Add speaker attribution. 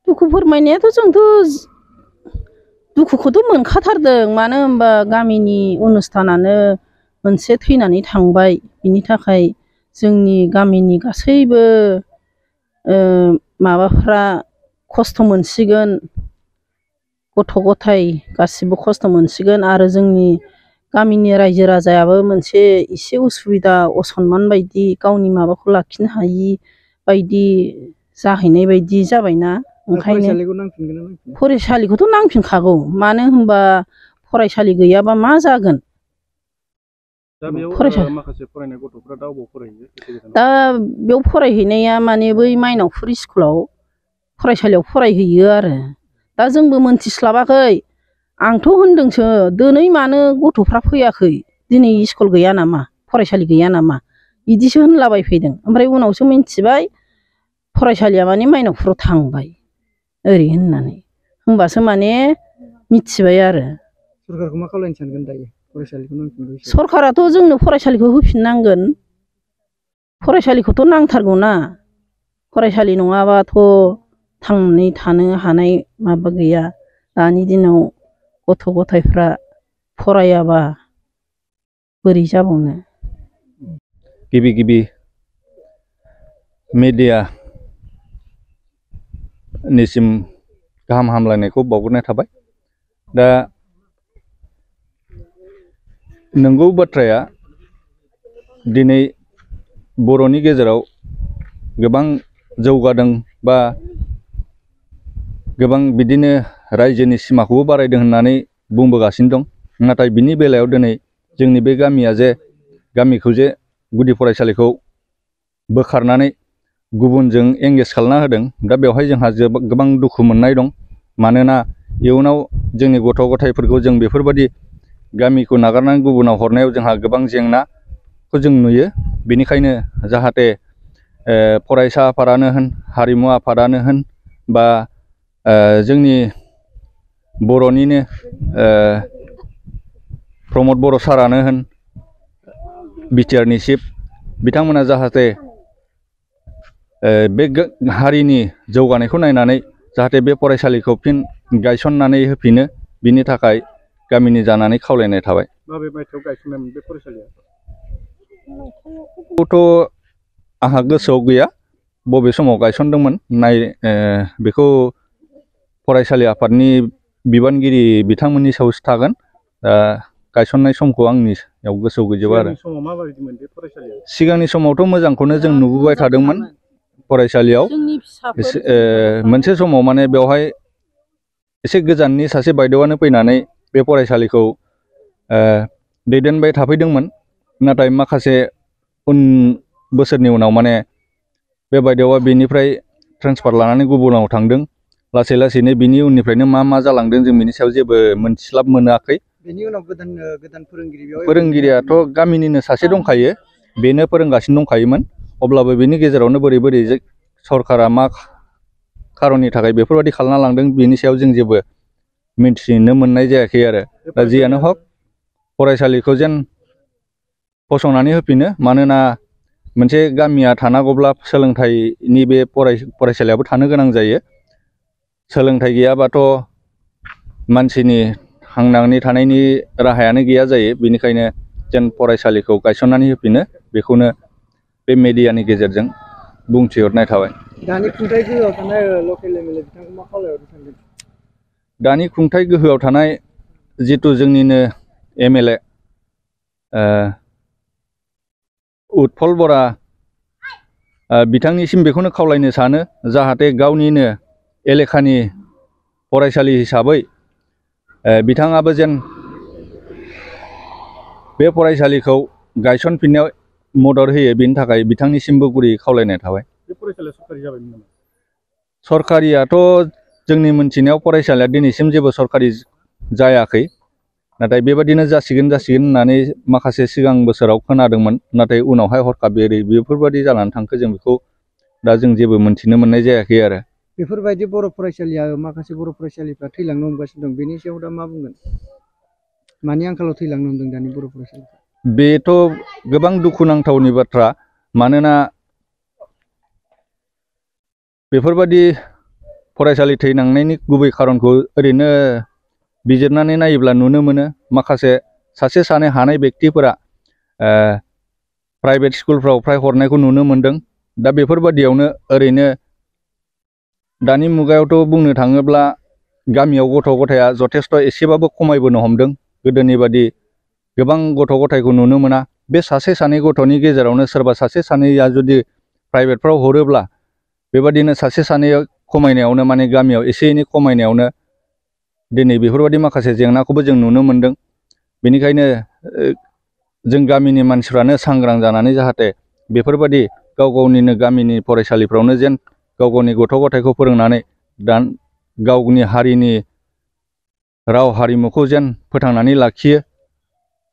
Speaker 1: दुखु फोरमायनायाथ' जोंथ' दुखुखौथ' मोनखाथारदों मानो होनबा गामिनि अनुस्थानानो मोनसे थैनानै थांबाय बिनि थाखाय जोंनि गामिनि गासैबो माबाफ्रा खस्थ' मोनसिगोन गथ' गथाय गासिबो खस्थ' मोनसिगोन आरो जोंनि गामिनि रायजो राजायाबो मोनसे एसे उसुबिदा असनमान बायदि गावनि माबाखौ लाखिनो हायि बायदि जाहैनाय बायदि जाबायना ओंखायनो फरायसालिखौथ' नांफिनखागौ मानो होनबा फरायसालि गैयाबा मा जागोन दा बेयाव फरायहैनाया माने बै माइनावफुर स्कुलाव फरायसालियाव फरायहैयो आरो दा जोंबो मोनथिस्लाबाखै आंथ' होनदोंसो दिनै मानो गथ'फ्रा फैयाखै दिनै स्कुल गैया नामा फरायसालि गैया नामा बिदिसो होनलाबायफैदों ओमफ्राय उनावसो मिन्थिबाय फरायसालिया माने माइनावफुराव थांबाय ओरै होननानै होनबासो माने मिथिबाय आरो सरकारखौ मा खालामनो सानगोन दायो सरकाराथ' जोंनो फरायसालिखौ होफिननांगोन फरायसालिखौथ' नांथारगौना फरायसालि नङाबाथ' थांनानै थानो हानाय माबा गैया दानि दिनाव गथ' गथायफ्रा फरायाबा बोरै जाबावनो
Speaker 2: गिबि गिबि मिडिया निसिम गाहाम हामलायनायखौ बावहरनाय थाबाय दा नंगौ बाथ्राया दिनै बर'नि गेजेराव गोबां जौगादों बा गोबां बिदिनो रायजोनि सिमाखौबो बारायदों होननानै बुंबोगासिनो दं नाथाय बिनि बेलायाव दिनै जोंनि बे गामिया जे गामिखौ जे गुदि फरायसालिखौ बोखारनानै गुबुनजों एंगेज खालामना होदों दा बेवहाय जोंहा गोबां दुखु मोननाय दं मानोना इयुनाव जोंनि गथ' गथायफोरखौ जों बेफोरबायदि गामिखौ नागारनानै गुबुनाव हरनायाव जोंहा गोबां जेंनाखौ जों नुयो बेनिखायनो जाहाथे फरायसा आफादानो होन हारिमु आफादानो होन बा जोंनि बर'निनो प्रमद बर' सारानो होन बिटिआरनि चिफ बिथांमोना जाहाथे बे हारिनि जौगानायखौ नायनानै जाहाथे बे फरायसालिखौ फिन गायसननानै होफिनो बिनि थाखाय गामिनि जानानै खावलायनाय थाबाय माबे मायथाइयाव गायसननायमोन बे फरायसालिया थ' आंहा गोसोआव गैया बबे समाव गायसनदोंमोन बेखौ फरायसालि आफादनि बिबानगिरि बिथांमोननि सायावसो थागोन गायसननाय समखौ आंनियाव गोसोआव गैजोबा आरो सिगांनि समावथ' मोजांखौनो जों नुबोबाय थादोंमोन फरायसालियाव मोनसे समाव माने बेवहाय एसे गोजाननि सासे बायदेवानो फैनानै बे फरायसालिखौ दैदेनबाय थाफैदोंमोन नाथाय माखासे उन बोसोरनि उनाव माने बे बायदेवा बेनिफ्राय ट्रेन्सफार लानानै गुबुनाव थांदों लासै लासैनो बिनि उननिफ्रायनो मा जालांदों जों बिनि सायाव जेबो मोनथिस्लाब मोनाखै बेनि उनाव गोदान फोरोंगिरियाथ' गामिनिनो सासे दंखायो बेनो फोरोंगासिनो दंखायोमोन अब्लाबो बेनि गेजेरावनो बोरै सरकारा मा खारननि थाखाय बेफोरबायदि खालामना लांदों बेनि सायाव जों जेबो मिन्थिनो मोननाय जायाखै आरो दा जियानो हक फरायसालिखौ जेन फसंनानै होफिनो मानोना मोनसे गामिया थानांगौब्ला सोलोंथाइनि बे फरायसालियाबो थानो गोनां जायो सोलोंथाइ गैयाबाथ' मानसिनि थांनानै थानायनि राहायानो गैया जायो बेनिखायनो जेन फरायसालिखौ गायसननानै होफिनो बेखौनो बे मेडियानि गेजेरजों बुंथिहरनाय थाबाय दानि खुंथाय गोहोआव थानाय लकेल एमएलए बिथांखौ मा खावलायहरनो सानदों दानि खुंथाय गोहोआव थानाय जिथु जोंनिनो एमएलए उत्पल बरा बिथांनिसिम बेखौनो खावलायनो सानो जाहाथे गावनिनो एलेखानि फरायसालि हिसाबै बिथाङाबो जेन बे फरायसालिखौ गायसनफिननायाव मदद होयो बेनि थाखाय बिथांनिसिमबो गुरै खावलायनाय थाबाय बे फरायसालिया सरकारि जाबायमोन नामा सरकारियाथ' जोंनि मोनथिनायाव फरायसालिया दिनैसिम जेबो सरकारि जायाखै नाथाय बेबादिनो जासिगोन होननानै माखासे सिगां बोसोराव खोनादोंमोन नाथाय उनावहाय हरखाब बेफोरबायदि जानानै थांखो जों बेखौ दा जों जेबो मोनथिनो मोननाय जायाखै आरो बेफोरबायदि बर' फरायसालिया माखासे बर' फरायसालिफ्रा थैलांनो हमगासिनो दं बेनि सायाव दा मा बुंगोन मानि आंखालाव थैलांनो हमदों दानि बर' फरायसालिफ्रा बेथ' गोबां दुखुनांथावनि बाथ्रा मानोना बेफोरबायदि फरायसालि थैलांनायनि गुबै खारनखौ ओरैनो बिजिरनानै नायोब्ला नुनो मोनो माखासे सासे सानै हानाय बेक्तिफोरा प्राइभेट स्कुलफ्राव फ्राय हरनायखौ नुनो मोनदों। दा बेफोरबादियावनो ओरैनो दानि मुगायावथ' बुंनो थाङोब्ला गामियाव गथ' गथाया जथेस्थ' एसेबाबो खमायबोनो हमदों। गोदोनि बादि गोबां गथ' गथायखौ नुनो मोना। बे सासे सानै गथ'नि गेजेरावनो सोरबा सासे सानैया जुदि प्राइभेटफ्राव हरोब्ला बेबादिनो सासे सानैया खमायनायावनो माने गामियाव एसे एनै खमायनायावनो दिनै बेफोरबायदि माखासे जेंनाखौबो जों नुनो मोनदों। बेनिखायनो जों गामिनि मानसिफ्रानो सांग्रां जानानै जाहाथे बेफोरबायदि गाव गावनिनो गामिनि फरायसालिफ्रावनो जेन गाव गावनि गथ' गथायखौ फोरोंनानै गावनि हारिनि राव हारिमुखौ जेन फोथांनानै लाखियो